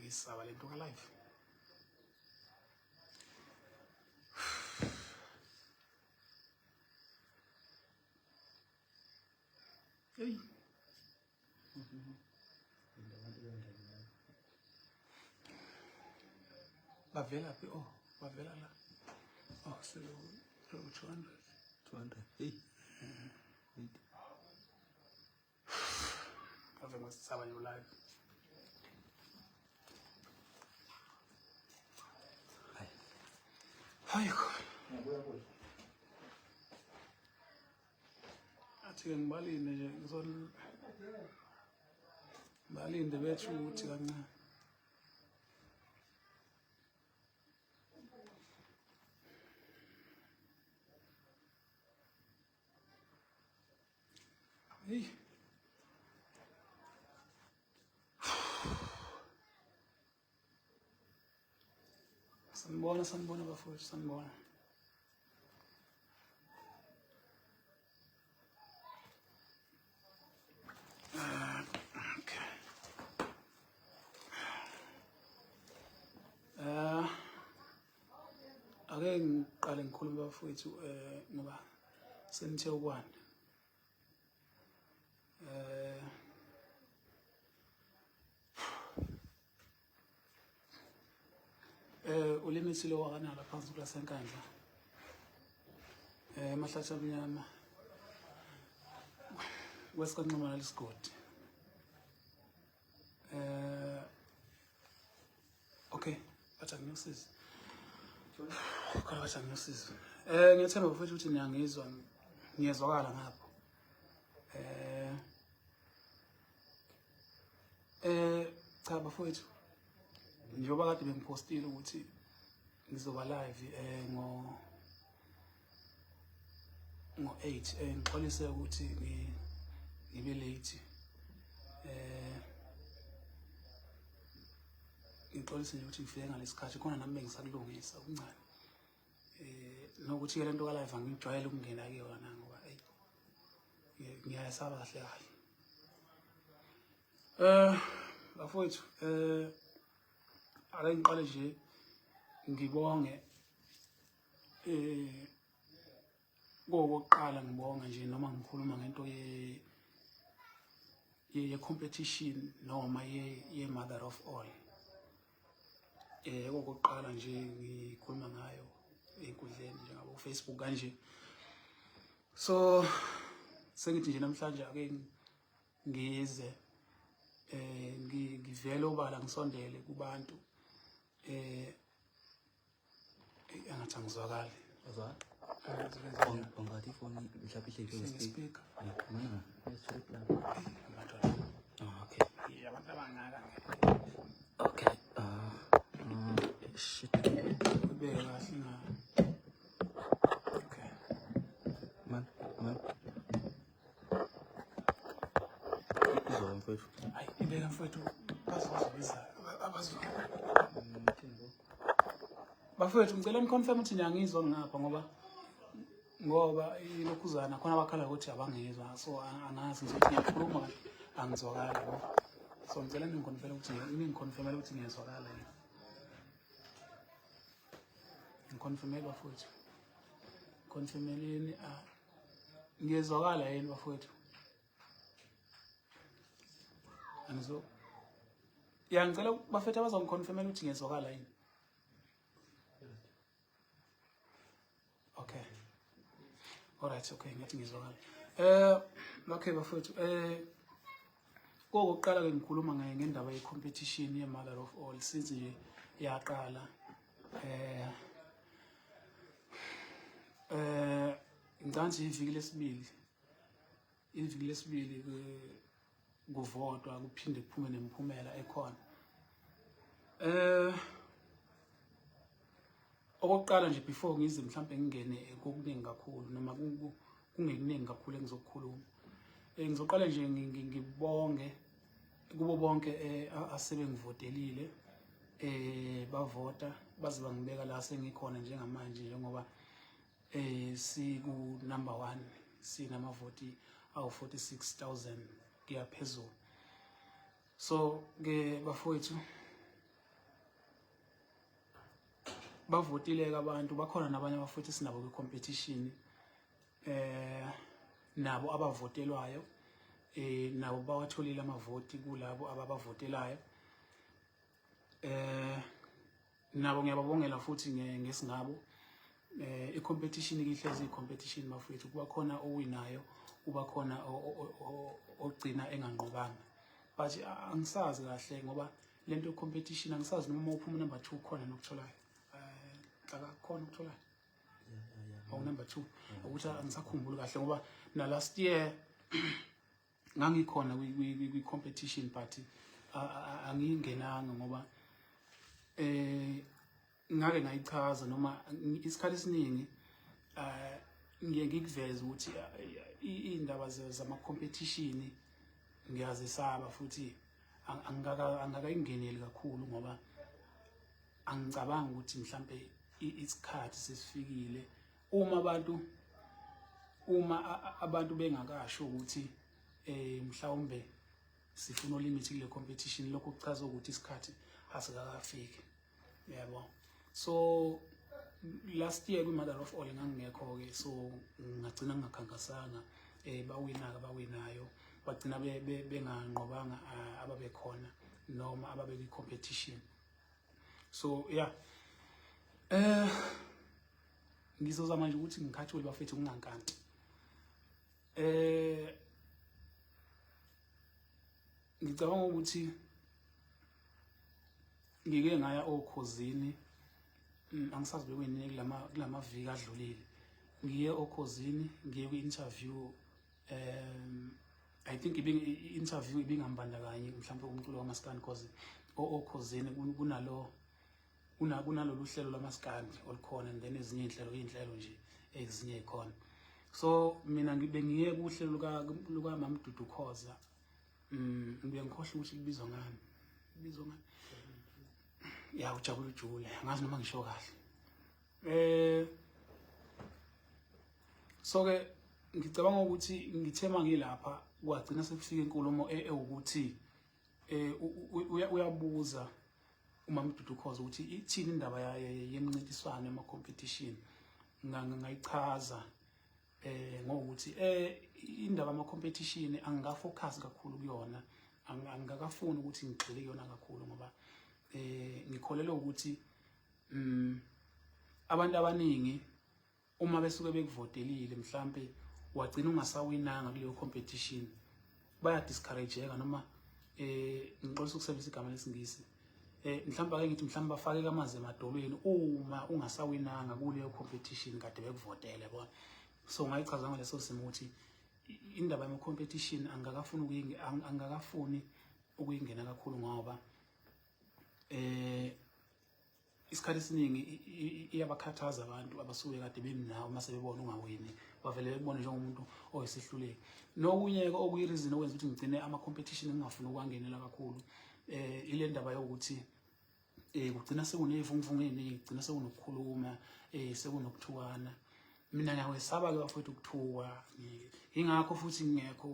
ngisaba lento ka live. Hey. Bavela phi? Oh, bavela la. Oh, selo 200. 200. Hey. Wait. Ave ngisaba yo live. Hayi. Hayi khona. Athi ke ngibalinde nje ngizol balinde bethu ukuthi kancane. Hey. Sanibona, sanibona bafowethu, sanibona. Okay. Eh ake ngiqale ngikhulume bafowethu ngoba senithe ukwanda. Ulimisile wakanala phansi kulasenkandla. Mahlathi amnyama. Kwesikanxuma lesigodi. Okay, bathi angiyosiza. Khona bathi angiyosiza. Ngiyethemba futhi ukuthi niyangizwa, ngiyezwakala ngapho. Cha bafowethu, njengoba kade bengipostile ukuthi ngizoba live ngo 8, ngixolise ukuthi ngibe late. Ngixolise nje ukuthi ngifike ngalesikhathi khona nami bengisakulungisa okuncane. Nokuthi ke lento ka live angijwayele ukungena kuyona ngoba ey ngiyayesaba kahle kahle. Bafowethu, ake ngiqale nje ngibonge kokuqala ngibonge nje noma ngikhuluma ngento ye competition noma ye mother of all. Okokuqala nje ngikhuluma ngayo enkundleni njengabo Facebook kanje. So sengithi nje namhlanje ake ngize ngivele obala ngisondele kubantu engathi angizwakali. Uzwa? Ungathi ifoni mhlawumbe ihleli speaker. Mana, yes, abantwana. Oh, okay. Abantu abangaka. Okay. Shit. Ubeke kahle nga. Okay. Man, man. Izwa mfowethu. Hayi, ibeka mfowethu, bazobiza abazo. Bafowethu, ngicela niconfirm ukuthi niyangizwa ngapha ngoba ilokhuzana khona abakhala ukuthi abangizwa, so angazi ngizothi ngiyakhuluma kanti angizwakali yabo. So ngicela ningiconfirm ukuthi ningiconfirmele ukuthi ngiyazwakala yini. Ngiconfirmele bafowethu. Confirmeleni ngiyezwakala yini bafowethu? Angizo. Ya, ngicela bafethu abazongiconfirmela ukuthi ngiyezwakala yini. Okay. Alright, okay, ngathi ngizwakala. Okay bafowethu, kokuqala ke ngikhuluma ngaye ngendaba ye competition ye mother of all since nje yaqala. Ngicabanga iviki lesibili. Iviki lesibili kuvotwa kuphinde kuphume nemiphumela ekhona. Okokuqala nje before ngize mhlambe ngingene kokuningi kakhulu noma kungekuningi kakhulu engizokukhuluma. Ngizoqala nje ngibonge kubo bonke asebengivotelile, bavota baze bangibeka la sengikhona njengamanje, njengoba siku number 1 sinamavoti awu 46,000 kuya phezulu. So ke bafowethu, Bavotile-ke abantu, bakhona nabanye abafuthi sinabo kwi-competition, nabo abavotelwayo, nabo bawatholile amavoti kulabo ababavotelayo. Nabo ngiyababongela futhi ngesingabo. I-competition ihlezi i-competition bafethu, kuba khona owinayo, kuba khona ogcina enganqobanga, but angisazi kahle ngoba lento competition angisazi noma uphuma number 2 khona nokutholayo, akakhona ukutholayo awu number 2, ukuthi angisakhumbuli kahle ngoba na last year ngangikhona kwi-competition, but angingenanga ngoba ngake ngayichaza noma isikhathi esiningi ngiye ngikuveze ukuthi iy'ndaba zama-competition ngiyazisaba futhi angikakayingeneli kakhulu ngoba angicabangi ukuthi mhlambe isikhathi sesifikile uma abantu bengakasho ukuthi mhlawumbe sifuna uLimit kule competition. Lokho kuchaza ukuthi isikhathi asikakafiki, yabo. So last year kwi-Mother of All ngangingekho-ke, so ngagcina ngingakhankasanga. Bawina-ke abawinayo, bagcina benganqobanga ababekhona noma ababe kwi-competition. So yeah, ngizozama nje ukuthi ngikhathule bafethu, kungankanti. Ngicabanga ukuthi ngike ngaya oKhozini, angisazi bekuyini, kulama viki adlulile ngiye oKhozini, ngiye kwi-interview. I think i-interview ibingambandakanyi mhlawumbe umculo wamaskandi because oKhozini kunalo kunalolu hlelo lwamaskandi olukhona and then ezinye iy'nhlelo nje ezinye ey'khona. So mina ngibe ngiye kuhlelo luka Mama Dudu Khoza. Ngibuye ngikhohlwe ukuthi libizwa ngani, libizwa ngani. Ya, ujabula ujule, angazi noma ngisho kahle. So ke ngicabanga ukuthi ngithe mangilapha kwagcina sekufika inkulumo ewukuthi uyabuza uMama Dudu Khoza ukuthi ithini indaba yemincintiswano yama competition. Ngayichaza ngokuthi indaba ama competition angikafocus kakhulu kuyona, angikakafuni ukuthi ngigxile kuyona kakhulu ngoba ngikholelwa ukuthi abantu abaningi uma besuke bekuvotelile, mhlambe wagcina ungasawinanga kuleyo competition, baya discourageka noma ngixolisa ukusebenzisa igama lesingisi, mhlawumbe ake ngithi mhlawumbe bafake amanzi emadolweni uma ungasawinanga kuleyo competition kade bekuvotele, yabona. So ngayichaza ngaleso simo ukuthi indaba yama competition angakafuni ukuyingena kakhulu ngoba isikhathi esiningi iyabakhathaza abantu abasuke kade bemnawo. Uma sebebona ungawini, bavele bekubone njengomuntu oyisihluleki. Nokunye-ke okuyi-reason okwenza ukuthi ngigcine ama-competition ngingafuni ukuwangenela kakhulu, ile ndaba yokuthi kugcina sekuney'vunguvungu ey'ningi, kugcina sekunokukhuluma, sekunokuthukana. Mina ngiyakwesaba-ke bafowethu ukuthukwa, ingakho futhi ngingekho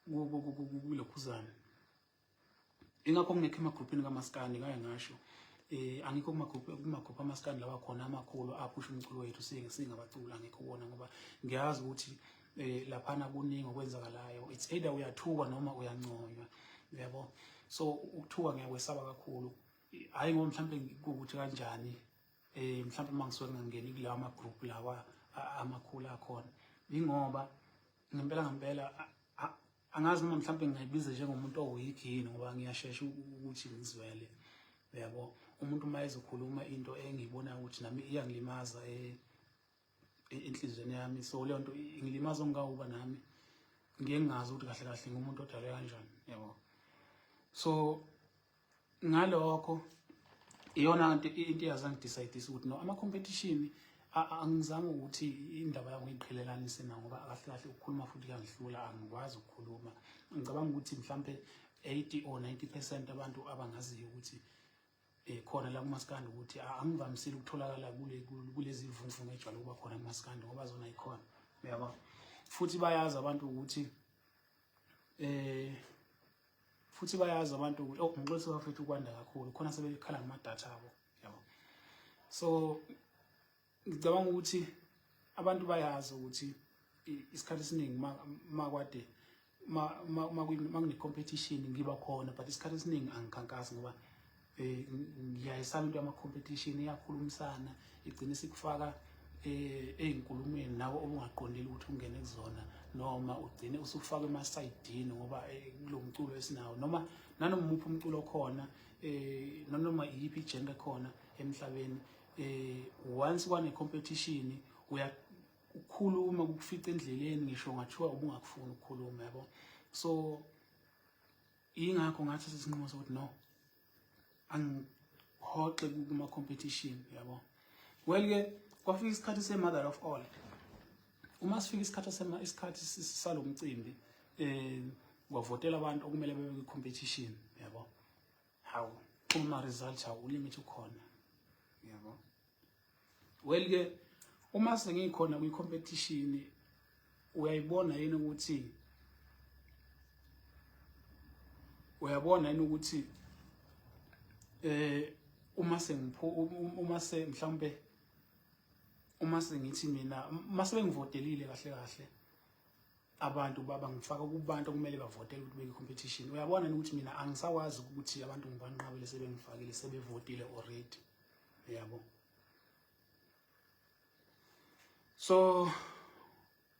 kulokhuzana, ingakho ngingekho emagruphini kamaskandi. Ngake ngasho, angikho kuma group amaskandi lawa khona amakhulu aphusha umculo wethu singabaculi, angikho kuwona ngoba ngiyazi ukuthi laphana kuningi okwenzakalayo. It's either uyathukwa noma uyanconywa, uyabo. So ukuthuka ngiyakwesaba kakhulu, hayi ngoba mhlambe kuwukuthi kanjani, mhlambe uma ngisuke ngingangeni kulawa ama-group lawa amakhulu akhona, ingoba ngempela ngempela angazi noma mhlambe ngingayibiza njengomuntu oweak yini, ngoba ngiyashesha ukuthi ngizwele, uyabo. Umuntu uma ezokhuluma into engiyibonayo ukuthi nami iyangilimaza enhliziyweni yami, so leyo nto ingilimaza ongawuba nami ngiye ngingazi ukuthi kahle kahle ngumuntu odalwe kanjani, yabo. So ngalokho iyona into eyazangidecide ukuthi no, ama-competition angizange ukuthi indaba yami ngiyiqhelelanise nawo ngoba kahle kahle ukukhuluma futhi kuyangihlula, angikwazi ukukhuluma. Ngicabanga ukuthi mhlampe 80 or 90% abantu abangaziyo ukuthi khona la kumaskandi ukuthi angivamisile ukutholakala kulezi vunguvungu ejwayele ukuba khona kumaskandi ngoba zona ikhona, uyabo. Futhi bayazi abantu ukuthi, oh, ngixolisa bafethu ukwanda kakhulu khona sebekhala ngamadatha abo, yabo. So ngicabanga ukuthi abantu bayazi ukuthi isikhathi esiningi makwade makune-competition ngiba khona, but isikhathi esiningi angikhankasi ngoba ngiyayisaba into yama-competition, iyakhulumisana igcine isikufaka ey'nkulumweni nawe obungaqondile ukuthi ungene kuzona, noma ugcine usufaka emasayidini ngoba kulo mculo esinawo noma nanoma umuphi umculo okhona, nanoma iyiphi i-genre khona emhlabeni, once kwane-competition uyakhuluma kukufica endleleni, ngisho ngathiwa ubungakufuni ukukhuluma, yabo. So ingakho ngathi isinqumo sokuthi no, angihoxe kuma competition, yabo. Well ke kwafika isikhathi se-mother of all. Uma sifika isikhathi sema isikhathi salomcimbi, kwavotela abantu okumele bebe kwi-competition, yabo. Hawu, uma results hawu ulimit ukhona, yabo. Well ke uma sengikhona kwi-competition, uyayibona yini ukuthi uyabona yini ukuthi uma sengipho uma se mhlawumbe uma sengithi mina uma sebengivotelile kahle kahle abantu baba ngifaka kubantu okumele bavotele ukuthi beke competition, uyabona ukuthi mina angisakwazi ukuthi abantu ngibanqabele sebengifakile sebevotile already, yabo. So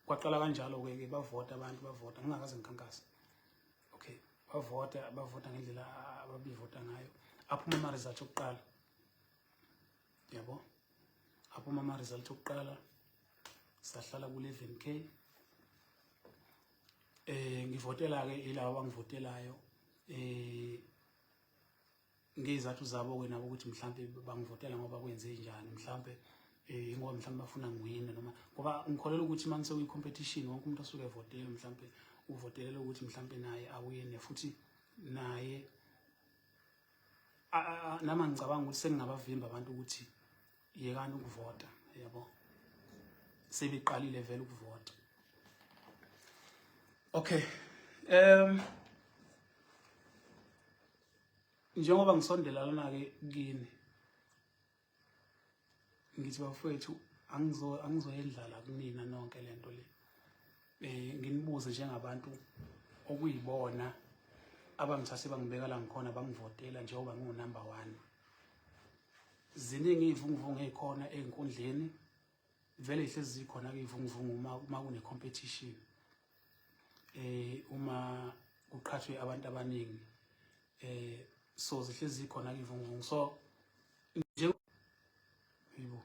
kwaqala kanjalo ke ke bavota abantu, bavota ngingakaze ngikhankase. Okay, bavota bavota ngendlela ababivota ngayo, aphuma ama results okuqala, yabo, aphuma ama results okuqala, sahlala ku 11k. Ngivotela ke ilabo abangivotelayo, ngezathu zabo ke nabo ukuthi mhlambe bangivotela ngoba kwenze njani, mhlambe ngoba mhlambe bafuna ngiwine, noma ngoba ngikholelwa ukuthi manje sekuyi competition wonke umuntu osuke evotela mhlambe uvotelela ukuthi mhlambe naye awine, futhi naye nama ngicabanga ukuthi sengingabavimba abantu ukuthi yekani ukuvota, yabo, sebeqalile vele ukuvota. Okay, njengoba ngisondela lana ke kini, ngithi bafowethu angizoyendlala kunina nonke lento le, nginibuze njengabantu okuyibona abangithathe bangibeka la ngikhona, bangivotela njengoba ngingu number 1. Ziningi iy'vunguvungu ey'khona ey'nkundleni, vele ihlezi zikhona ke iy'vunguvungu uma kune competition, uma kuqhathwe abantu abaningi, so zihlezi zikhona ke iy'vunguvungu. So nje yibo,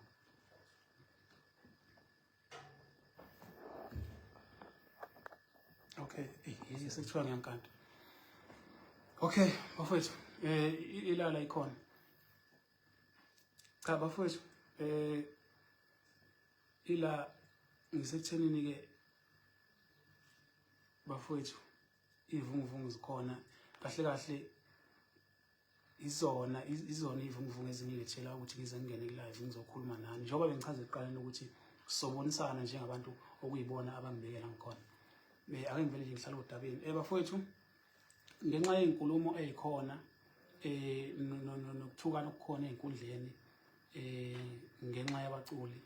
okay, sekuthiwa ngiyankanta. Okay bafowethu, ilala ikhona. Cha bafowethu, ila ngisekuthenini ke bafowethu, iy'vunguvungu zikhona kahle kahle, izona iy'vunguvungu ezingilethela ukuthi ngize ngingene ku-live ngizokhuluma nani, njengoba bengichaza ekuqaleni ukuthi sizobonisana njengabantu okuyibona abangibekela ngikhona. Ake ngivele nje ngihlale odabeni. Bafowethu, ngenxa yey'nkulumo ey'khona nokuthukana okukhona ey'nkundleni ngenxa yabaculi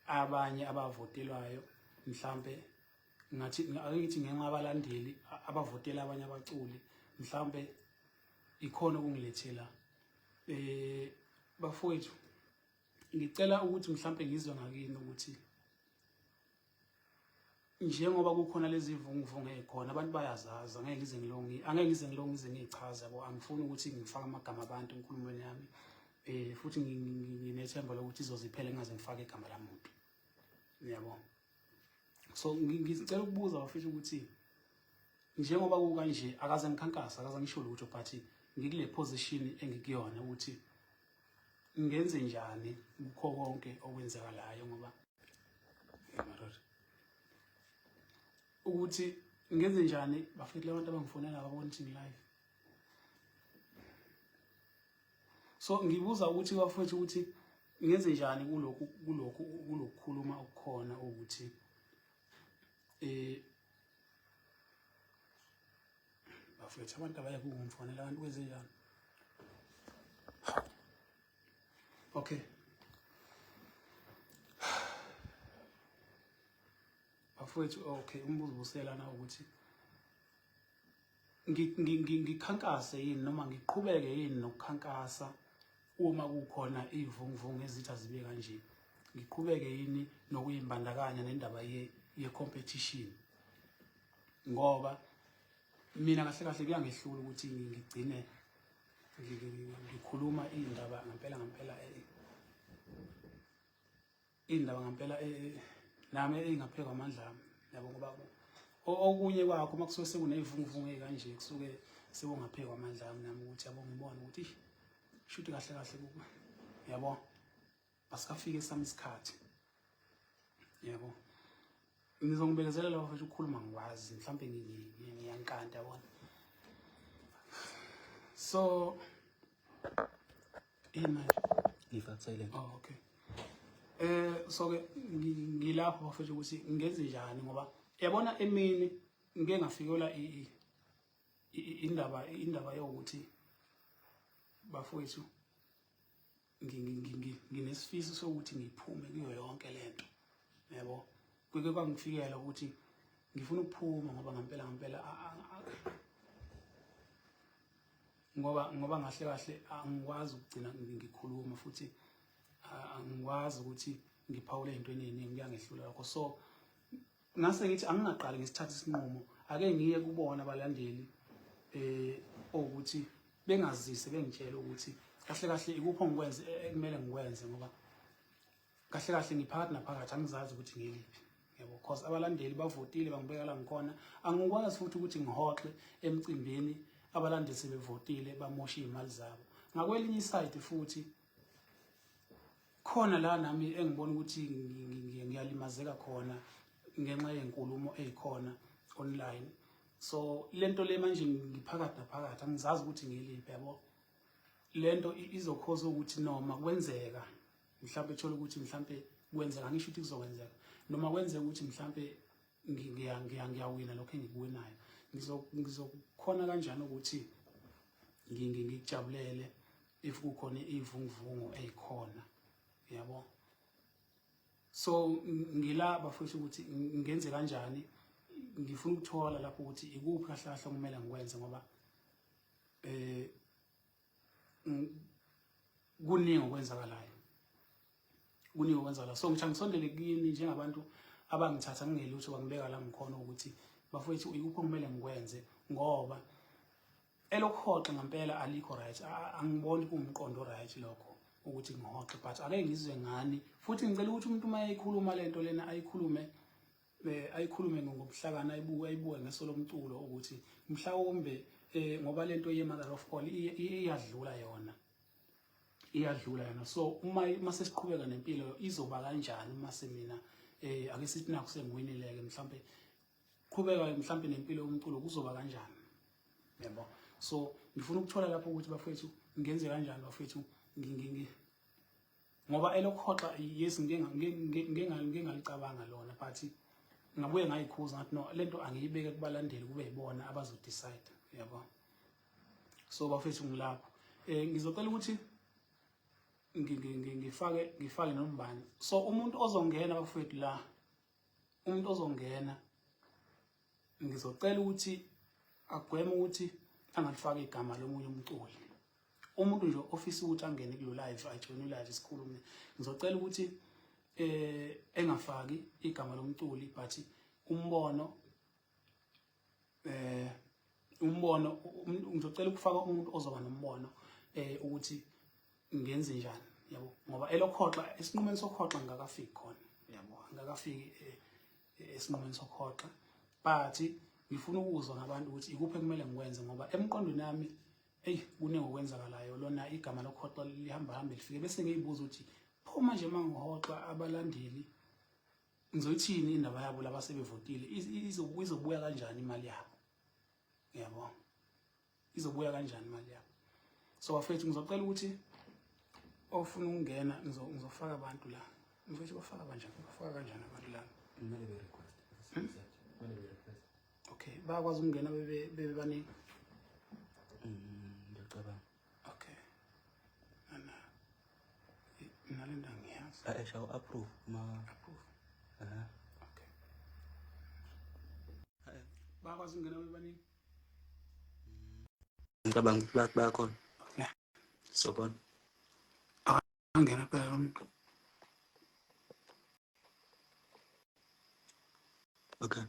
abanye abavotelwayo, mhlambe ngathi ake ngithi ngenxa abalandeli abavotela abanye abaculi, mhlambe ikhona okungilethela. Bafowethu, ngicela ukuthi mhlambe ngizwe ngakini ukuthi njengoba kukhona lezi vunguvungu ezikhona, abantu bayazazi, angeke ngize ngilongi, angeke ngize ngilongi ngize ngichaze, yabo. Angifuni ukuthi ngifake amagama abantu enkulumweni yami, futhi nginethemba lokuthi izoziphela ngingaze ngifake igama lamuntu, yabo. So ngicela ukubuza bafethu ukuthi njengoba kukanje, akaze ngikhankasa, akaze ngisho lutho, but ngikule position engikuyona ukuthi ngenze njani kukho konke okwenzakalayo, ngoba ukuthi ngenze njani bafethu labantu abangifonela babona ukuthi ngi-live. So ngibuza ukuthi bafethu ukuthi ngenze njani kulokhu kulokhu kulokukhuluma okukhona ukuthi bafethu abantu abaye kungifonela abantu kwenze njani. Okay. Bafowethu, okay, umbuzo ubuselana ukuthi ngikhankase yini noma ngiqhubeke yini nokukhankasa uma kukhona iy'vunguvungu ezithi azibe kanje, ngiqhubeke yini nokuyimbandakanya nendaba ye-competition, ngoba mina kahle kahle kuyangehlula ukuthi ngigcine ngikhuluma iy'ndaba ngempela ngempela, iy'ndaba ngempela nami ey'ngaphezu kwamandla ami, yabo, ngoba okunye kwakho uma kusuke sekuney'vunguvungu ey'kanje kusuke sekungaphezu kwamandla ami nami ukuthi, yabo, ngibone ukuthi shuthi kahle kahle, yabo, asikafike esami isikhathi, yabo. Ngizongibekezelela bafethu, ukukhuluma ngikwazi mhlawumbe ngiyankanta, yabona. So yini manje? Ngifake silent. Oh, okay. So ke ngilapho bafethu ukuthi ngenze njani, ngoba yabona emini ngike ngafikelwa indaba yokuthi bafowethu nginesifiso sokuthi ngiphume kuyo yonke lento, yabo. Kuke kwangifikela ukuthi ngifuna ukuphuma ngoba ngempela ngempela ngoba ngahle kahle angikwazi ukugcina ngikhuluma futhi angikwazi ukuthi ngiphawule ey'ntweni ey'ningi, kuyangehlula lokho. So ngase ngithi angingaqali ngisithathe isinqumo, ake ngiye kubona abalandeli ukuthi bengazise bengitshele ukuthi kahle kahle ikuphi ongikwenze ekumele ngikwenze, ngoba kahle kahle ngiphakathi naphakathi, angizazi ukuthi ngiliphi, yabo, cause abalandeli bavotile bangibeka la ngikhona. Angikwazi futhi ukuthi ngihoxe emcimbini abalandeli sebevotile, bamoshe iy'mali zabo. Ngakwelinye i-side futhi khona la nami engibona ukuthi ngiyalimazeka khona ngenxa yenkulumo eyikhona online. So lento le manje ngiphakathi naphakathi, angizazi ukuthi ngiliphi, yabo. Lento izokhoza ukuthi noma kwenzeka mhlawumbe thola ukuthi mhlawumbe kwenzeka, ngisho ukuthi kuzokwenzeka, noma kwenzeka ukuthi mhlawumbe ngiyawina lokho engikuwinayo, ngizokhona kanjani ukuthi ngikujabulele if kukhona ivunguvungu eyikhona, yabo. So ngila bafowethu ukuthi ngenze kanjani, ngifuna ukuthola lapho ukuthi ikuphi kahle kahle okumele ngikwenze, ngoba kuningi okwenzakalayo, kuningi okwenzakalayo. So ngisho ngisondele kini njengabantu abangithatha ngingelutho bangibeka la ngikhona ukuthi bafowethu ikuphi okumele ngikwenze, ngoba elokuhoxa ngempela alikho right, angiboni kuwumqondo right lokho ukuthi ngihoxe, but ake ngizwe ngani futhi. Ngicela ukuthi umuntu uma eyikhuluma lento lena ayikhulume ngobuhlakani, ayibuke ngeso lomculo ukuthi mhlawumbe ngoba lento ye mother of all iyadlula yona, iyadlula yona. So uma mase siqhubeka nempilo izoba kanjani uma semina ake sithi nakho sengiwinile-ke, mhlawumbe qhubeka mhlawumbe nempilo yomculo kuzoba kanjani, yabo. So ngifuna ukuthola lapho ukuthi bafethu ngenze kanjani, bafethu, ngoba elokuhoxa, yes, ngike ngalicabanga lona, but ngabuye ngayikhuza ngathi no, lento angiyibeke kubalandeli kube yibona abazo-decide, yabo. So bafethu ngilapho, ngizocela ukuthi ngifake nombani. So umuntu ozongena bafethu la, umuntu ozongena ngizocela ukuthi agweme ukuthi angalifaki igama lomunye umculi. Umuntu nje ofisa ukuthi angene kulo live, ajoyine live sikhulume, ngizocela ukuthi engafaki igama lomculi, but umbono ngizocela ukufaka umuntu ozoba nombono ukuthi ngenze njani, yabo, ngoba elokhoxa, esinqumeni sokhoxa ngakafiki khona, yabo, angakafiki esinqumeni sokhoxa, but ngifuna ukuzwa ngabantu ukuthi ikuphi ekumele ngikwenze, ngoba emqondweni yami eyi kuningi okwenzakalayo. Lona igama lokhoxa lihamba hambe lifike bese ngiyibuza ukuthi pho manje uma ngihoxa abalandeli ngizoyithini indaba yabo laba sebevotile, izobuya kanjani imali yabo, yabo, izobuya kanjani imali yabo? So bafethu ngizocela ukuthi ofuna ukungena, ngizofaka abantu la. Mfethu, bafaka kanjani, bafaka kanjani abantu la? Kumele be-request. Kumele be-request. Okay, bayakwazi ukungena bebe baningi? Ngiyacabanga. Okay. Nale nto angiyazi. Eh, shawu approve ma. Approve. Eh. Okay. Bakwazi ukungena bebaningi? Ngicabanga ukuthi bayakhona. Yeah. Sobona. Angena phela lo muntu. Okay.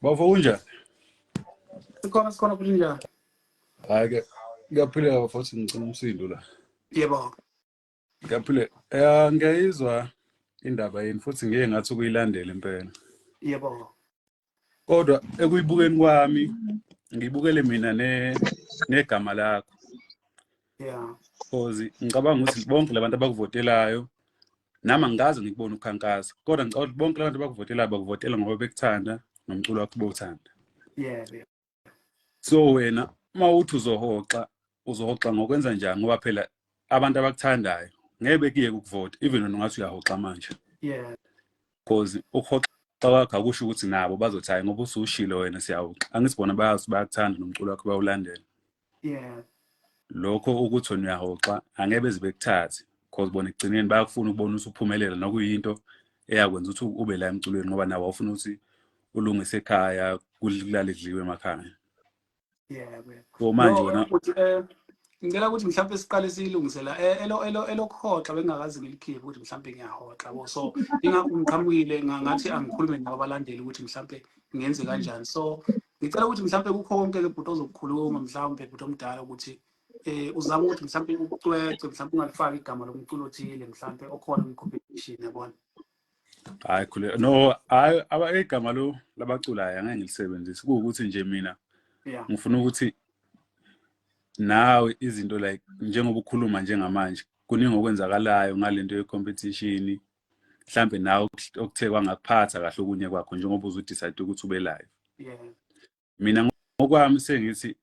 Bafo kunjani? Sikhona sikhona futhi njani? Hayi ke kuyaphileka bafo ukuthi ngicela umsindo la. Yebo. Kuyaphileka. Eh ngiyayizwa indaba yini futhi ngiye ngathi ukuyilandela impela. Yebo. Kodwa ekuyibukeni kwami ngibukele mina ne negama lakho. Yeah. Because ngicabanga ukuthi bonke labantu abakuvotelayo nami angikaze ngikubone ukhankasa kodwa ngicabanga ukuthi bonke labantu abakuvotelayo bakuvotela ngoba bekuthanda nomculo wakho bowuthanda. Yeah, yeah. So wena uma uthi uzohoxa uzohoxa ngokwenza njani ngoba phela abantu abakuthandayo ngeke bekuyeke ukuvota even wena ungathi uyahoxa manje. Yeah. Because ukuhoxa kwakho akusho ukuthi nabo bazothi hayi ngoba usushilo wena siyahoxa. Angithi bona bayazi bayakuthanda nomculo wakho bayawulandela. Yeah. Lokho ukuthi wena uyahoxa angeke beze bekuthathe because bona ekugcineni bayakufuna ukubona usuphumelela nokuyinto eyakwenza ukuthi ube la emculweni ngoba nawo awufuna ukuthi ulungise ekhaya kulale kudliwe emakhaya. Yeah, yeah. So manje No, wena ukuthi ngicela ukuthi mhlawumbe siqale siyilungisela elo elo elokuhoxa bengingakaze ngilikhiphe ukuthi mhlawumbe ngiyahoxa bo. So ingakho ngiqhamukile ngathi angikhulume nabo abalandeli ukuthi mhlawumbe ngenze kanjani. So ngicela ukuthi mhlawumbe kukho konke ke bhuti ozokukhuluma mhlawumbe bhuti omdala ukuthi uzame ukuthi mhlawumbe ucwece mhlawumbe ungalifaki igama lomculo othile mhlawumbe okhona kwi-competition yabona. Hayi khule no hayi aba igama lo labaculayo angeke ngilisebenzise kuwukuthi nje mina Yeah. ngifuna ukuthi nawe izinto like njengoba ukhuluma njengamanje kuningi okwenzakalayo ngalento ye-competition mhlambe nawe okuthe kwangakuphatha kahle okunye kwakho njengoba uzudecide ukuthi ube live. Yeah. Mina ngokwami sengithi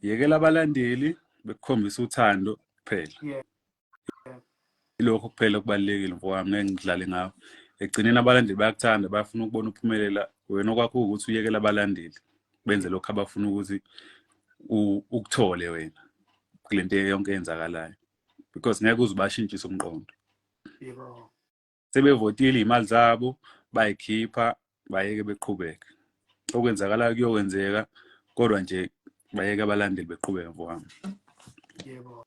yekela abalandeli bekukhombisa uthando kuphela. Yeah. Ilokho kuphela okubalulekile mfowami ngeke ngidlale ngawo. Ekugcineni abalandeli bayakuthanda bayafuna ukubona uphumelela wena okwakho ukuthi uyekele abalandeli benze lokho abafuna ukuthi ukuthole wena kulento yonke eyenzakalayo because ngeke uze ubashintshise umqondo. Yebo. Sebevotile iy'mali zabo bayikhipha bayeke beqhubeke. Okwenzakalayo kuyokwenzeka kodwa nje bayeke abalandeli beqhubeke mfowami. Yebo.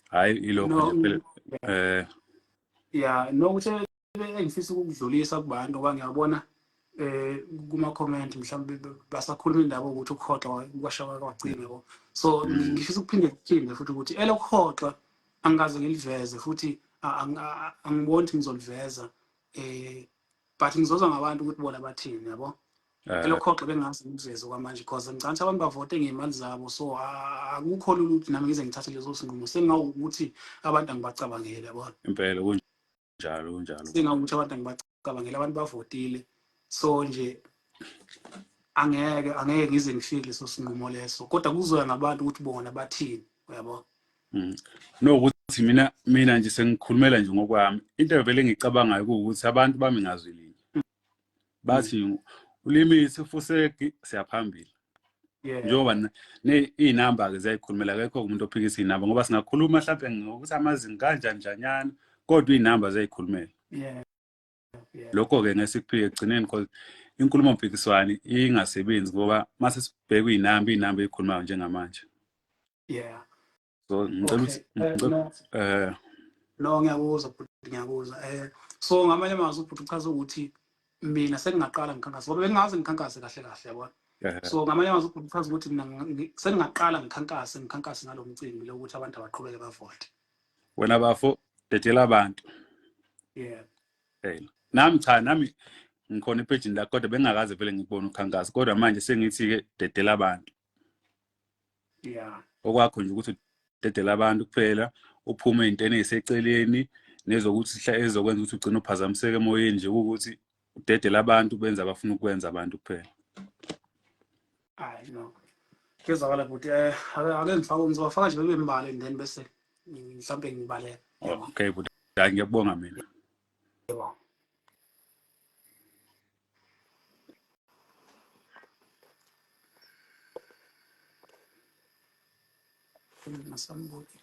Hayi ilokho No, nje phela eh yeah, no ukuthi engifisa ukukudlulisa kubantu ngoba ngiyabona kuma comment mhlawumbe basakhuluma indaba ukuthi ukuhoxa kwasha kwagcina yabo. So ngifisa ukuphinde kuphinde futhi ukuthi elokuhoxa angikaze ngiliveze futhi angiboni ukuthi ngizoliveza but ngizozwa ngabantu ukuthi bona bathini yabo. Elokhoxa bengazi ngiliveze kwamanje because ngicabanga ukuthi abantu bavote ngey'mali zabo so akukho lula ukuthi nami ngize ngithathe leso sinqumo sengawukuthi abantu angibacabangeli yabona. Impela kunjalo kunjalo. Sengawukuthi abantu angibacabangeli abantu bavotile so nje angeke ngize ngifike leso sinqumo leso kodwa kuzoya ngabantu ukuthi bona bathini uyabo. No ukuthi mina nje sengikhulumela nje ngokwami into vele engicabangayo ukuthi abantu bami ngazwi linye bathi ulimithi fusegi siyaphambili. Yeah. Njengoba iy'namba ke ziyayikhulumela akekho umuntu ophikisa iy'namba ngoba singakhuluma mhlawumbe ngokuthi amazinga kanjani njanyana kodwa iy'namba ziyayikhulumela. Yeah. Yeah. Lokho-ke ngeke sikuphike ekugcineni because inkulumo mpikiswano ingasebenzi ngoba mase sibheka iy'namba iy'namba ey'khulumayo njengamanje. Yeah. So ngicela ukuthi No. No ngiyakuzwa bhuti ngiyakuzwa. So ngamanye amazwi ubhuti uchaza ukuthi mina sengingaqala ngikhankase ngoba bengingaze ngikhankase kahle kahle yabona. So ngamanye amazwi ubhuti uchaza ukuthi mina sengingaqala ngikhankase ngalo mcimbi lokuthi abantu abaqhubeke bavote. Wena bafo dedela abantu. Yeah. Phela. Nami cha nami ngikhona epejini lakho kodwa bengingakaze vele ngikubone ukhankasa kodwa manje sengithi ke dedela abantu. Yeah. Okwakho nje ukuthi udedele abantu kuphela uphume ey'ntweni ey'seceleni nezokuthi ezokwenza ukuthi ugcine uphazamiseke emoyeni nje ukuthi udedele abantu benze abafuna ukwenza abantu kuphela. Hayi no. Kuyezwakala bhuti ake ngifake ngizowafaka nje bebe mbale and then bese mhlambe ngibaleka. Okay bhuti, hayi ngiyakubonga mina. Yebo. Ngingasambuki.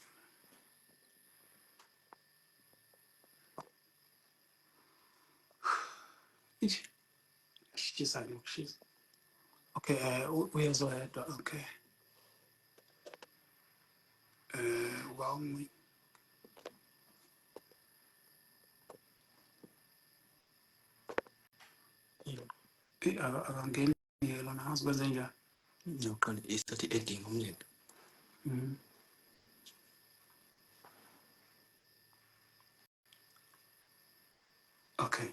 Ish, shisa nokushisa. Okay, uyezwa yedwa. Okay. Uba umwi. Akangeni lona, angazi kwenze njani. Ngiyoqala i-start i-adding umlando. Okay.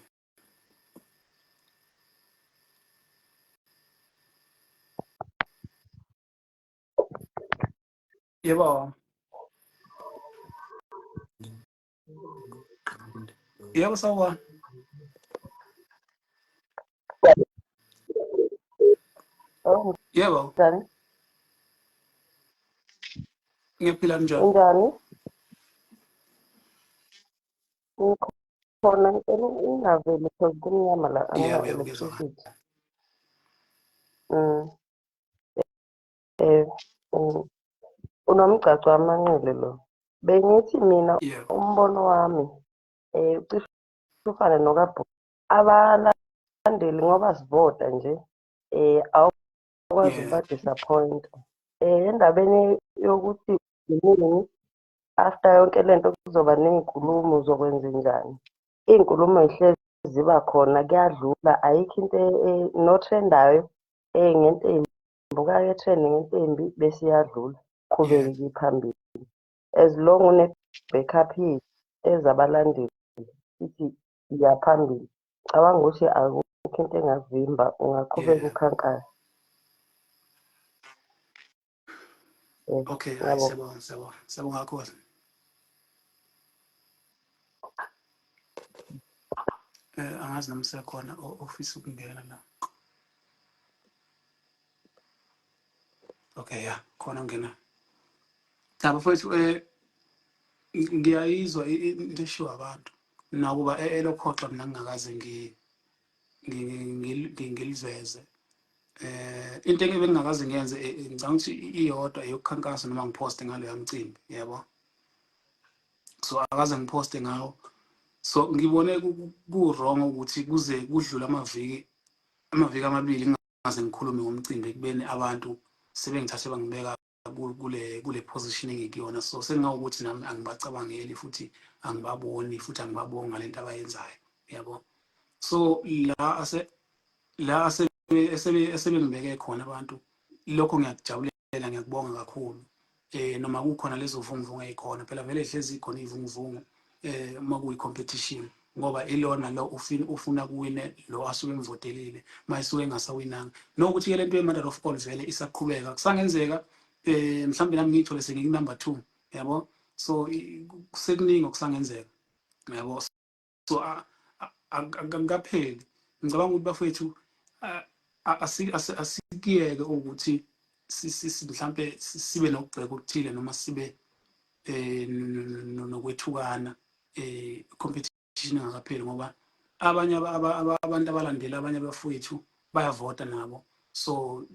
Yebo. Yebo, sawubona. Oh, Yebo, njani? ngiyaphila, njani? Unjani? Ngikhona, ngicela ingaveli because kumnyama la, Yebo, yebo, ngiyezwakala. angina-electricity. Unomgcagco wamanqele lo. Bengithi mina umbono wami ucishe ufane nokaBhu. Abalandeli ngoba sivota nje awukwazi ukuba-disappoint. Endabeni yokuthi nini after yonke lento kuzoba ney'nkulumo zokwenzenjani. Iy'nkulumo y'hlezi ziba khona, kuyadlula, ayikho into no-trend-ayo ngento embi, buka-ke trend ngento embi bese iyadlula, qhubeke phambili. As long une-backup yethu ezabalandeli ithi iya phambili, cabanga ukuthi akukho into engakuvimba, ungaqhubeka ukhankase. Okay, hayi, Ngiyabonga. siyabonga, siyabonga. Siyabonga kakhulu. Angazi noma sekhona ofisa ukungena la. Okay, yeah, khona ungena. Cha bafowethu, ngiyayizwa into eshiwo abantu. Nakuba elokhoxa mina ngingakaze ngiliveze. Into engingakaze ngiyenze, ngicabanga ukuthi iyodwa eyokukhankasa noma ngiphoste ngaloya mcimbi, yabo. So akaze ngiphoste ngawo. So ngibone ku wrong ukuthi kuze kudlule amaviki amabili ngingaze ngikhulume ngomcimbi, ekubeni abantu sebengithathe bangibeka kule position engikuyona. So sengingawukuthi nami angibacabangeli futhi angibaboni futhi angibabongi ngalento abayenzayo, yabo. So la esebengibeke khona abantu, lokho ngiyakujabulela, ngiyakubonga kakhulu. Noma kukhona lezo vunguvungu ezikhona, phela vele hlezi ikhona ivunguvungu uma kuyi competition, ngoba ilona lo ufuna kuwine lo asuke emvotelile, mayisuke engasawinanga. Nokuthi ke lento ye-mother of all vele isaqhubeka, kusangenzeka mhlawumbe nami ngiyithole sengiku number 2, yabo. So kusekuningi okusangenzeka, yabo. So akukapheli. Ngicabanga ukuthi bafethu asikiyeke ukuthi mhlambe sibe nokugxeka okuthile noma sibe nokwethukana competition engakapheli, ngoba abanye abantu abalandela abanye abafowethu bayavota nabo. So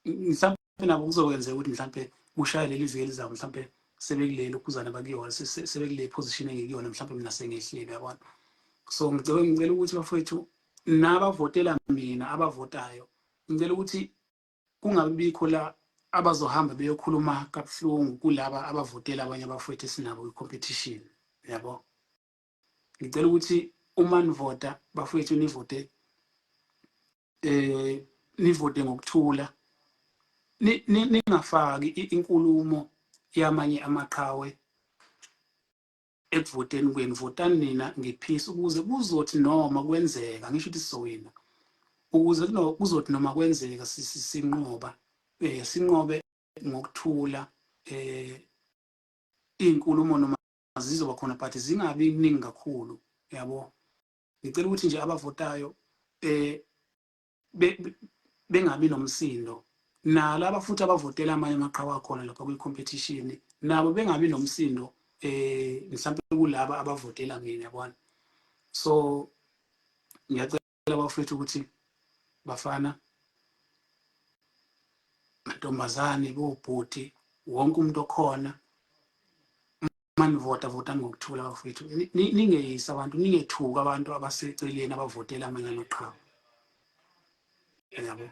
mhlambe nabo kuzokwenzeka ukuthi mhlambe kushaye leli viki elizayo, mhlambe sebekuleli ukuzana bakuyona, sebekule position engikuyona, mhlambe mina sengehlile, yabona. So ngicela ukuthi bafowethu nabavotela mina, abavotayo, ngicela ukuthi kungabi bikho la abazohamba beyokhuluma kabuhlungu kulaba abavotela abanye abafowethu esinabo kwi-competition, yabo. Ngicela ukuthi uma nivota bafowethu, nivote ngokuthula, ningafaki inkulumo yamanye amaqhawe ekuvoteni kwenu. Votani nina nge-peace, ukuze kuzothi noma kwenzeka, ngisho ukuthi sizowina, ukuze kuzothi noma kwenzeka sinqoba, sinqobe ngokuthula. Iy'nkulumo noma zizoba khona but zingabi ningi kakhulu, yabo. Ngicela ukuthi nje abavotayo bengabi nomsindo, nalaba futhi abavotela amanye amaqhawe akhona lapha kwi-competition nabo bengabi nomsindo mhlawumbe kulaba abavotela mina, yabona. So ngiyacela bafethu ukuthi bafana, mantombazane, bobhuti, Wonke umuntu okhona, uma nivota, votani ngokuthula bafowethu. Ningeyisi abantu, ningethuki abantu abaseceleni abavotela amanye amaqhawe, yabo.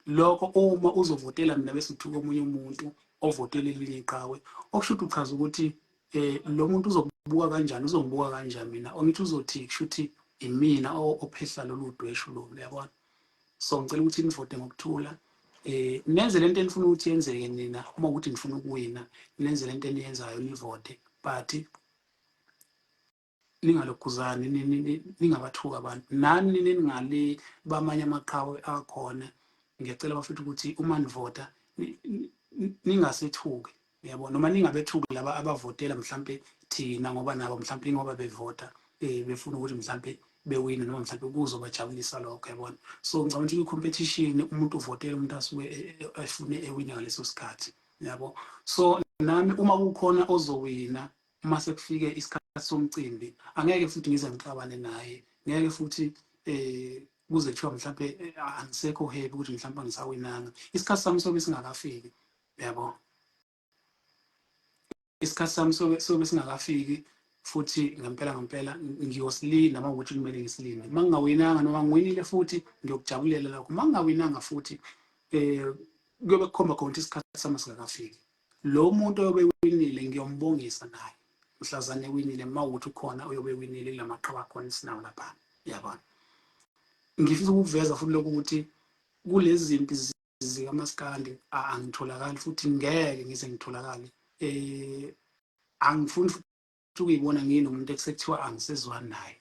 Lokho uma uzovotela mina bese uthuka omunye umuntu ovotela elinye iqhawe, okusho ukuthi uchaza ukuthi lo muntu uzokubuka kanjani, uzongibuka kanjani mina, ongithi uzothi kusho ukuthi imina ophehla lolu dweshu lolu, yabona. So ngicela ukuthi nivote ngokuthula, nenze lento enifuna ukuthi yenzeke nina. Uma ukuthi nifuna ukuwina, nenze lento eniyenzayo, nivote, but ningalokhuzani, ningabathuki abantu. Nani ningale bamanye amaqhawe akhona, ngiyacela bafethu ukuthi uma nivota ningasethuki, yabo, noma ningabethuki laba abavotela mhlampe thina, ngoba nabo mhlampe ngoba bevota befuna ukuthi mhlampe bewine noma mhlampe kuzobajabulisa lokho, yabona. So ngicabanga ukuthi kwi-competition umuntu uvotela umuntu asuke efune ewine ngaleso sikhathi, yabo. So nami uma kukhona ozowina, uma sekufike isikhathi somcimbi, angeke futhi ngize ngixabane naye, ngeke futhi kuze kuthiwa mhlampe angisekho happy ukuthi mhlampe angisawinanga. Isikhathi sami sobe singakafiki, yabo. Isikhathi sami sobe singakafiki futhi ngempela ngempela ngiyosilinda uma ukuthi kumele ngisilinde. Uma ngingawinanga noma ngiwinile futhi, ngiyokujabulela lokho. Uma ngingawinanga futhi, kuyobe kukhomba khona ukuthi isikhathi sami singakafiki. Lo muntu oyobe winile ngiyombongisa naye mhlazane ewinile, uma ukuthi ukhona oyobe winile kula maqhawe akhona esinawo lapha, yabona. Ngifisa ukuveza futhi lokhu ukuthi kulezi zimpi zikamaskandi angitholakali futhi ngeke ngize ngitholakale. Angifuni futhi ukuyibona nginomuntu ekusekuthiwa angisezwani naye.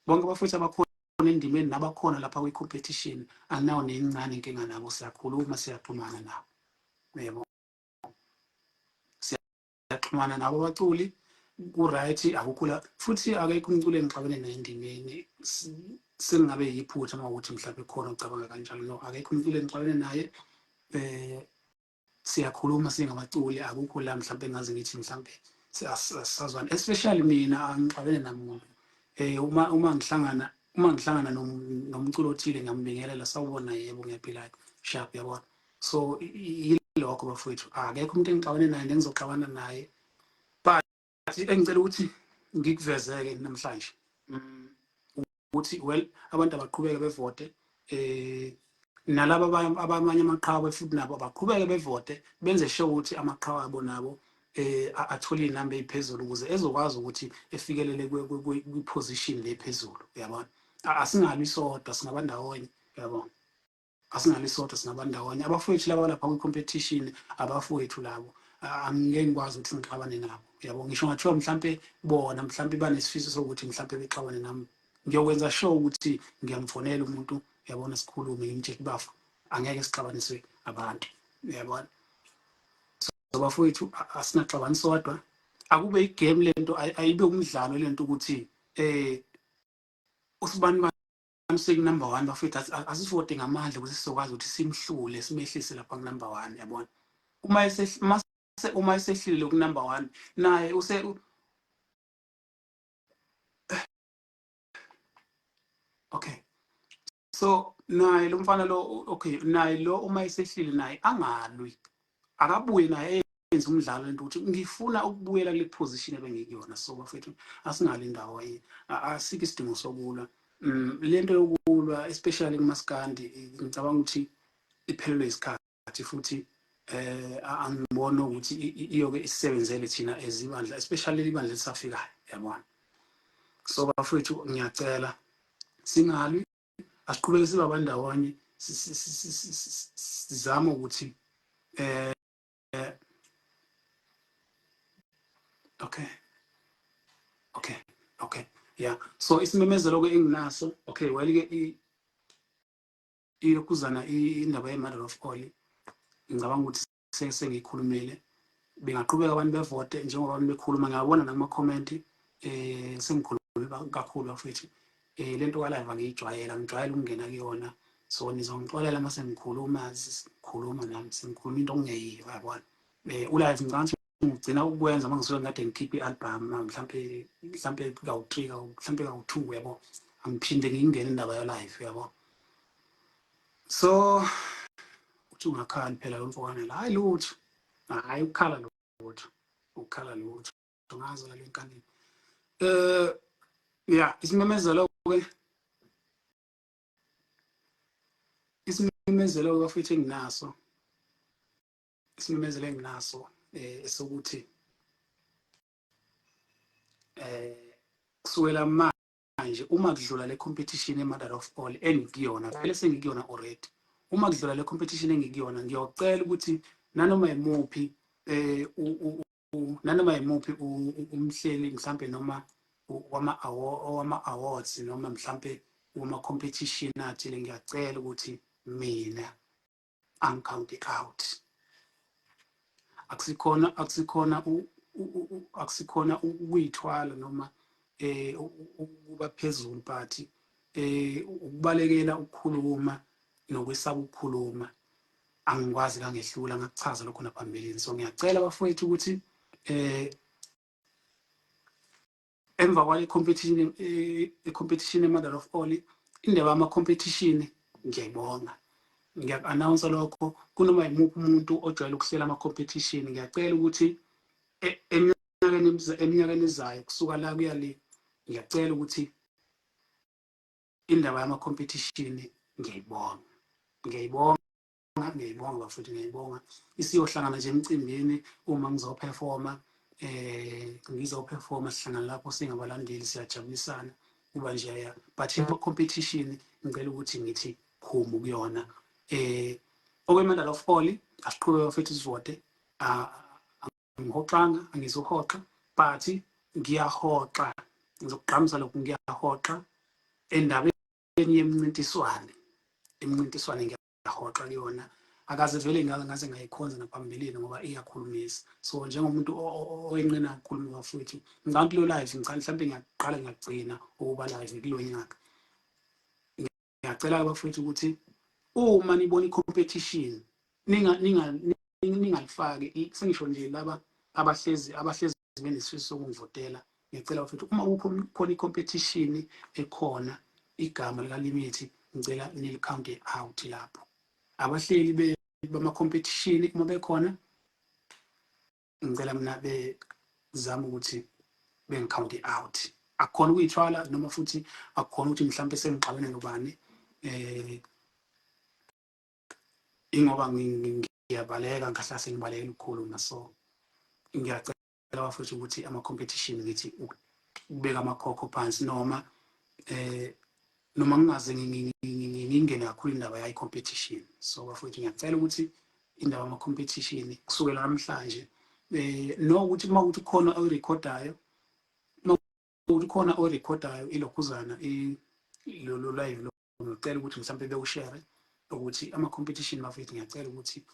Bonke abafowethu abakhona endimeni nabakhona lapha kwi-competition, anginawo nencane inkinga nabo, siyakhuluma, siyaxhumana nabo, yebo, siyaxhumana nabo abaculi, ku-right, akukho la. Futhi akekho umculo engixabene naye endimeni. Sekungabe yiphutha uma ukuthi mhlawumbe khona ucabanga kanjalo. No, akekho umculo engixabene naye. Siyakhuluma singabaculi, akukho la mhlawumbe engaze ngithi mhlawumbe asisazwani. Especially mina angixabene namuntu. Uma ngihlangana nomculo othile, ngiyambingelela, sawubona, yebo ngiyaphila, sharp, yabona. So yilokho bafowethu, akekho umuntu engixabane naye nengizoxabana naye. But engicela ukuthi ngikuvezeke namhlanje ukuthi, well, abantu abaqhubeke bevote, nalaba abamanye amaqhawe futhi nabo abaqhubeke bevote, benze sure ukuthi amaqhawe abo nabo athole inamba eziphezulu ukuze ezokwazi ukuthi efikelele kwi-position le phezulu, uyabona. Asingalwi sodwa, singabandawonye, uyabona. Asingalwi sodwa, singabandawonye. Abafowethu laba lapha kwi-competition, abafowethu labo, angeke ngikwazi ukuthi ngixabane nabo, yabo. Ngisho ngathiwa mhlampe bona mhlampe banesifiso sokuthi mhlampe bexabane nami, ngiyokwenza sure ukuthi ngiyamfonela umuntu, yabona, sikhulume, ngimtshele, bafo, angeke sixabaniswe abantu, uyabona. So bafowethu, asinaxabani sodwa. Akube igame lento, ayibe umdlalo lento ukuthi usibani bani seku-number one. Bafethu, asivote ngamandla ukuze sizokwazi ukuthi simhlule, simehlise lapha ku-number one, yabona. Uma esehlile ku-number one naye use okay, so naye lo mfana lo, okay, naye lo uma esehlile naye angalwi, akabuye naye enze umdlalo lento ukuthi ngifuna ukubuyela kule position ebengikuyona. So bafethu, asingali indawo, asikho isidingo sokulwa. Lento yokulwa, especially kumaskandi, ngicabanga ukuthi iphelelwe isikhathi futhi angiboni ukuthi iyoke isebenzele thina ezibandla, especially ibandla elisafikayo, yabona. So bafethu, ngiyacela singalwi, asiqhubeke sibe abandawonye, sizame ukuthi okay, yeah. So isimemezelo ke enginaso, okay, well ke ilokhuzana indaba ye-mother of all, ngicabanga ukuthi sengiyikhulumile. Bengaqhubeka abantu bevote njengoba abantu bekhuluma, ngiyabona nakuma-comment. Sengikhulume kakhulu bafethu. Lento ka-live angiyijwayela, ngijwayele ukungena kuyona, so nizongixolela uma sengikhuluma, sikhuluma nami sengikhuluma into okungeyiyo, yabona. U-live ngicabanga ukuthi ngigcina ukwenza uma ngisuke ngikade ngikhiphe i-album, mhlampe kawu-three, mhlampe kawu-two, yabo. Angiphinde ngingene indaba yo-live, yabo. So uthi ungakhali phela lo mfokana la, hayi lutho. Hhayi ukukhala lutho, ukukhala lutho, ngazo lale nkanini. Ya, isimemezelo ke, isimemezelo bafethu enginaso, isimemezelo enginaso esokuthi kusukela manje uma kudlula le competition e-Mother of All engikuyona, vele sengikuyona already, uma kudlula le competition engikuyona, ngiyocela ukuthi nanoma yimuphi nanoma yimuphi umhleli mhlambe noma wama-awards noma mhlambe wama-competition athile, ngiyacela ukuthi mina angi-count out. Akusikhona, akusikhona, akusikhona ukuyithwala noma ukuba phezulu, but ukubalekela ukukhuluma nokwesaba ukukhuluma, angikwazi kangehlula, ngakuchaza lokho naphambilini. So ngiyacela bafowethu ukuthi emva kwale competition, competition e-Mother of All, indaba yama competition ngiyayibonga, ngiyaku-announce lokho kunoma yimuphi umuntu ojwayele ukuhlela ama-competition. Ngiyacela ukuthi eminyakeni ezayo, kusuka la kuya le, ngiyacela ukuthi indaba yama-competition ngiyayibonga, ngiyayibonga, ngiyayibonga bafethu, ngiyayibonga. Isiyohlangana nje emcimbini uma ngizoperforma, ngizoperforma, sihlangana lapho singabalandeli, siyajabulisana, kuba nje ya. But i-competition ngicela ukuthi ngithi khumu kuyona. Okwe-Mother of All, asiqhubeke bafethu sivote. Angihoxanga, angizuhoxa, but ngiyahoxa, ngizokugqamisa lokhu, ngiyahoxa endabeni yemincintiswane. Imincintiswane ngiyahoxa kuyona, akaze vele ngaze ngayikhonza naphambilini ngoba iyakhulumisa. So njengomuntu oyenqena ukukhuluma bafowethu, ngicabanga kulo live, ngicabanga mhlawumbe ngiyaqala ngiyagcina ukuba live kulo nyaka. Ngiyacela bafowethu ukuthi uma nibona i-competition ningalifaki. Sengisho nje laba abahlezi benesifiso sokungivotela, ngiyacela bafowethu, uma kukhona i-competition ekhona igama likaLimit, ngicela nili-count out lapho. Abahleli bama-competition uma bekhona, ngicela mina bezama ukuthi bengi-count out. Akukhona ukuyithwala noma futhi akukhona ukuthi mhlawumbe sengixabene nobani, ingoba ngiyabaleka, ngahlase ngibalekela ukukhuluma. So ngiyacela bafethu ukuthi ama-competition ngithi ukubeka amakhokho phansi, noma noma ngingaze ngingene kakhulu indaba yayi competition. So bafethu, ngiyacela ukuthi indaba yama competition kusukela namhlanje, nokuthi uma ukuthi khona oyirekhodayo, uma ukuthi khona oyirekhodayo ilokhuzana lo live lo, ngicela ukuthi mhlawumbe bewushare ukuthi ama competition bafethu, ngiyacela ukuthi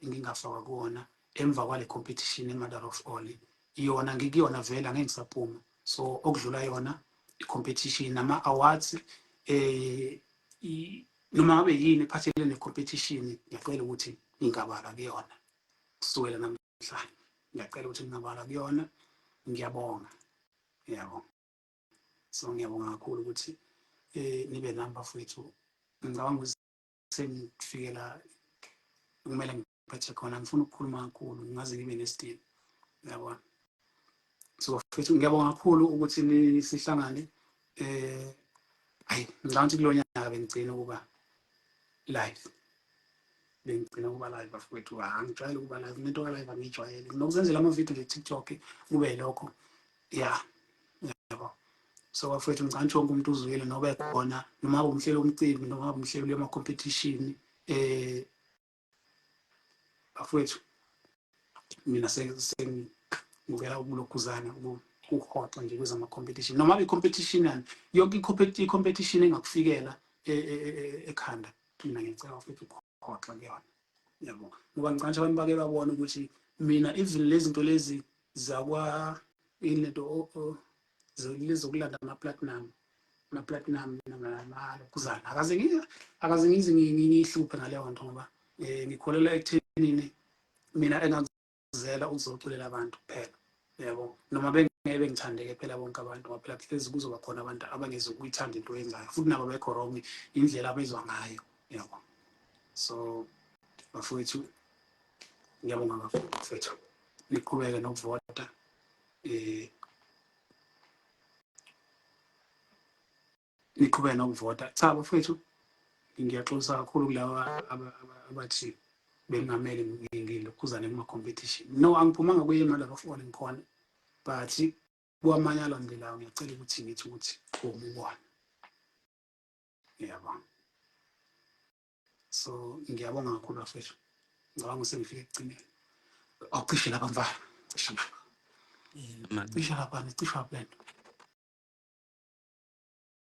ngingafakwa kuwona emva kwale competition e-Mother of All. Yona ngikuyona vele, angeke ngisaphuma. So okudlula yona i-competition nama-awards, noma ngabe yini ephathelene ne-competition, ngiyacela ukuthi ngingabala kuyona kusukela namhlanje. Ngiyacela ukuthi ngingabala kuyona. Ngiyabonga, yabo. So ngiyabonga kakhulu ukuthi nibe nami bafowethu. Ngicabanga ukuthi sengifikela kumele ngiphethe khona, ngifuna ukukhuluma kakhulu ngaze ngibe nesidingo, yabona. So bafowethu, ngiyabonga kakhulu ukuthi sihlangane. Hayi, ngicabanga ukuthi kulo nyaka bengigcina ukuba live, bengigcina ukuba live bafowethu. Angijwayele ukuba live, nento ka-live angiyijwayele, nginokuzenzela amavidiyo nje TikTok kube yilokho, ya, yabo. So bafowethu, ngicabanga ukuthi wonke umuntu uzwile, nobe khona noma ngabe umhleli womcimbi noma ngabe umhleli wama-competition, bafowethu, mina sengibukela ukulokhuzana ukuhoxa nje kwezama-competition, noma ngabe i-competition yani, yonke i-competition engakufikela ekhanda, mina ngiyacela bafowethu ukuhoxa kuyona, yabo, ngoba ngicabanga ukuthi abantu bake babona ukuthi mina even lezi zinto lezi zakwa yini lento lezi zokulanda ama-platinum, ama-platinum namalokhuzana, akaze ngize ngiyihluphe ngaleyo nto, ngoba ngikholelwa ekuthenini mina engakuzela ukuzoculela abantu kuphela, yabo, noma bengeke bengithandeke phela bonke abantu, ngoba phela kuhlezi kuzoba khona abantu abangezukuyithanda into oyenzayo, futhi nabo bekho wrong indlela abezwa ngayo, yabo. So bafowethu, Ngiyabonga kakhulu mfethu, niqhubeke nokuvota. Niqhubeke nokuvota. Cha bafethu, ngiyaxolisa kakhulu kulaba abathi bengingamele ngilokhuzane kuma-competition. No, angiphumanga kuye imali abafone ngikhona, but kwamanye alandelayo ngiyacela ukuthi ngithi ukuthi ubona. Ngiyabonga. So ngiyabonga kakhulu bafethu, ngicabanga sengifike ekugcineni. Awucishe lapha mfana, cisha lapha, cisha lapha, nicishwa lento.